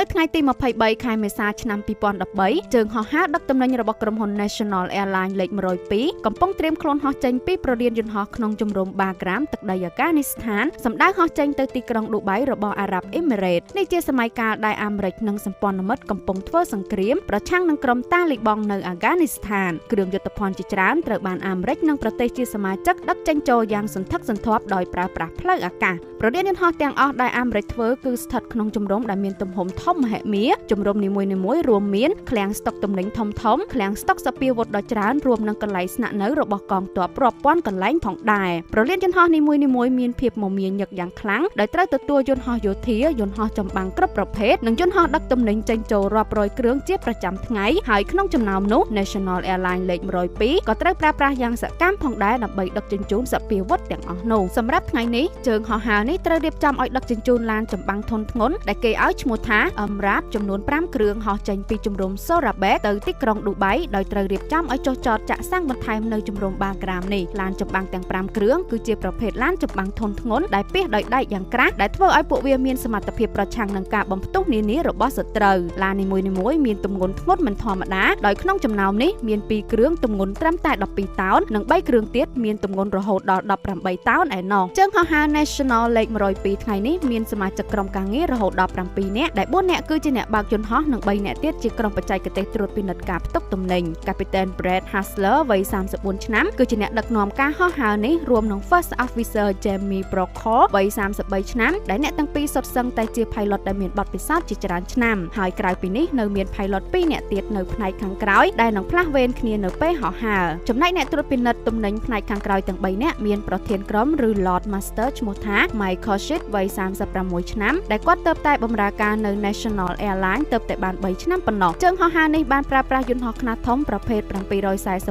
នៅថ្ងៃទី23ខែមេសាឆ្នាំ2013ជើងហោះហើរដឹកទំនិញរបស់ក្រុមហ៊ុន National Airlines លេខ102កំពុងត្រៀមខ្លួនហោះចេញពីប្រលានយន្តហោះក្នុងជំរំបាក្រាមទឹកដីអាហ្គានីស្ថានសម្ដៅហោះចេញទៅទីក្រុងឌូបៃរបស់អារ៉ាប់អេមីរ៉េតនេះជាសម័យកាលដែលអាមេរិកនិងសម្ព័ន្ធមិត្តកំពុងធ្វើសង្គ្រាមប្រឆាំងនឹងក្រុមតាលីបង់នៅអាហ្គានីស្ថានគ្រឿងយុទ្ធភណ្ឌជាច្រើនត្រូវបានអាមេរិកនិងប្រទេសជាសមាជិកដឹកចេញចូលយ៉ាងសន្ធឹកសន្ធាប់ដោយប្រើប្រាស់ផ្លូវអាកាសប្រលានយន្តហោះទាំងអស់ដែលអាមេរិកធ្វើគឺស្ថិតក្នុងជំរំដែលមានទំហំធំមហិមាជំរំនីមួយៗរួមមានឃ្លាំងស្តុកទំនិញធំៗឃ្លាំងស្តុកសព្វាវុធដ៏ច្រើនរួមនឹងកន្លែងស្នាក់នៅរបស់កងទ័ពរាប់ពាន់កន្លែងផងដែរប្រលានយន្តហោះនីមួយៗមានភាពមមាញឹកយ៉ាងខ្លាំងដោយត្រូវទទួលយន្តហោះយោធាយន្តហោះចម្បាំងគ្រប់ប្រភេទនិងយន្តហោះដឹកទំនិញចេញចូលរាប់រយគ្រឿងជាប្រចាំថ្ងៃហើយក្នុងចំណោមនោះ National Airlines លេខ102ក៏ត្រូវប្រើប្រាស់យ៉ាងសកម្មផងដែរដើម្បីដឹកជញ្ជូនសព្វាវុធទាំងអស់នោះសម្រាប់ថ្ងៃនេះជើងហោះហើរនេះត្រូវរៀបចំឲ្យដឹកជញ្ជូនឡានចម្បាំងធុនធ្ងន់ដែលគេឲ្យឈ្មោះថាអមរ៉ាបចំនួន5គ្រឿងហោះចេញពីជំរំសូរ៉ាបេកទៅទីក្រុងឌូបៃដោយត្រូវរៀបចំឲ្យចុះចតចាក់សាំងបន្ថែមនៅជំរំបាក្រាមនេះឡានចម្បាំងទាំង5គ្រឿងគឺជាប្រភេទឡានចម្បាំងធុនធ្ងន់ដែលពាសដោយដែកយ៉ាងក្រាស់ដែលធ្វើឲ្យពួកវាមានសមត្ថភាពប្រឆាំងនឹងការបំផ្ទុះនានារបស់សត្រូវឡាននីមួយៗមានទម្ងន់ធ្ងន់មិនធម្មតាដោយក្នុងចំណោមនេះមាន2គ្រឿងទម្ងន់ត្រឹមតែ12តោននិង3គ្រឿងទៀតមានទម្ងន់រហូតដល់18តោនឯណោះជើងហោះហើរ National លេខ102ថ្ងៃនេះមានសមាជិកក្រុមការងាររហូតដល់7នាក់ដែល4នាក់គឺជាអ្នកបើកយន្តហោះនិង3នាក់ទៀតជាក្រុមបច្ចេកទេសត្រួតពិនិត្យការផ្ទុកទំនិញ Captain Brad Hassler វ័យ34ឆ្នាំគឺជាអ្នកដឹកនាំការហោះហើរនេះរួមនឹង First Officer Jamie Brokaw វ័យ33ឆ្នាំដែលអ្នកទាំងពីរសុទ្ធសឹងតែជា pilot ដែលមានបទពិសោធន៍ជាច្រើនឆ្នាំហើយក្រៅពីនេះនៅមាន pilot 2នាក់ទៀតនៅផ្នែកខាងក្រោយដែលនឹងផ្លាស់វេនគ្នានៅពេលហោះហើរចំណែកអ្នកត្រួតពិនិត្យទំនិញផ្នែកខាងក្រោយទាំង3នាក់មានប្រធានក្រុមឬ Lord Master ឈ្មោះថា Michael Sheet វ័យ36ឆ្នាំដែលគាត់ទើបតែបម្រើការនៅ National Airlines ទើបតែបាន3ឆ្នាំប៉ុណ្ណោះជើងហោះហើរនេះបានប្រើប្រាស់យន្តហោះខ្នាតធំប្រភេទ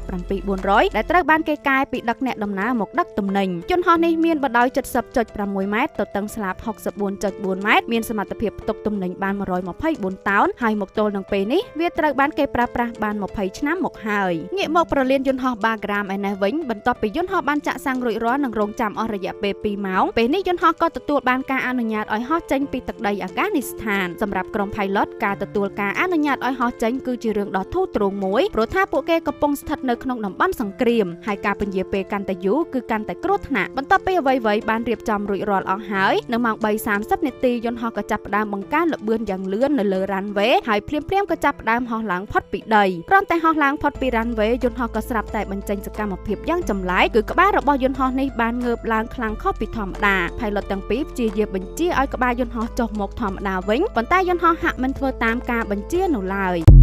747-400ដែលត្រូវបានគេកែពីដឹកអ្នកដំណើរមកដឹកទំនិញយន្តហោះនេះមានបណ្ដោយ 70.6 ម៉ែត្រទទឹងស្លាប 64.4 ម៉ែត្រមានសមត្ថភាពផ្ទុកទំនិញបាន124តោនហើយមកទល់នឹងពេលនេះវាត្រូវបានគេប្រើប្រាស់បាន20ឆ្នាំមកហើយងាកមកប្រលានយន្តហោះបាក្រាមឯនេះវិញបន្ទាប់ពីយន្តហោះបានចាក់សាំងរួចរាល់និងរងចាំអស់រយៈពេល2ម៉ោងពេលនេះយន្តហោះក៏ទទួលបានការអនុញ្ញាតឲ្យហោះចេញពីទឹកដីអាហ្គានីស្ថានសម្រាប់ក្រុម pilot ការទទួលការអនុញ្ញាតឲ្យហោះចេញគឺជារឿងដ៏ធូរទ្រូងមួយព្រោះថាពួកគេកំពុងស្ថិតនៅក្នុងតំបន់សង្គ្រាមហើយការពន្យាពេលកាន់តែយូរគឺកាន់តែគ្រោះថ្នាក់បន្ទាប់ពីអ្វីៗបានរៀបចំរួចរាល់អស់ហើយនៅម៉ោង3:30នាទីយន្តហោះក៏ចាប់ផ្ដើមបង្កើនល្បឿនយ៉ាងលឿននៅលើ runway ហើយភ្លាមៗក៏ចាប់ផ្ដើមហោះឡើងផុតពីដីគ្រាន់តែហោះឡើងផុតពី runway យន្តហោះក៏ស្រាប់តែបញ្ចេញសកម្មភាពយ៉ាងចម្លែកគឺក្បាលរបស់យន្តហោះនេះបានងើបឡើងខ្លាំងខុសពីធម្មតា pilot ទាំងពីរព្យាយាមបញ្ជាឲ្យក្បាលយន្តហោះចុះមកធម្មតាវិញប៉ុន្តែយន្តហោះហាក់មិនធ្វើតាមការបញ្ជានោះឡើយ។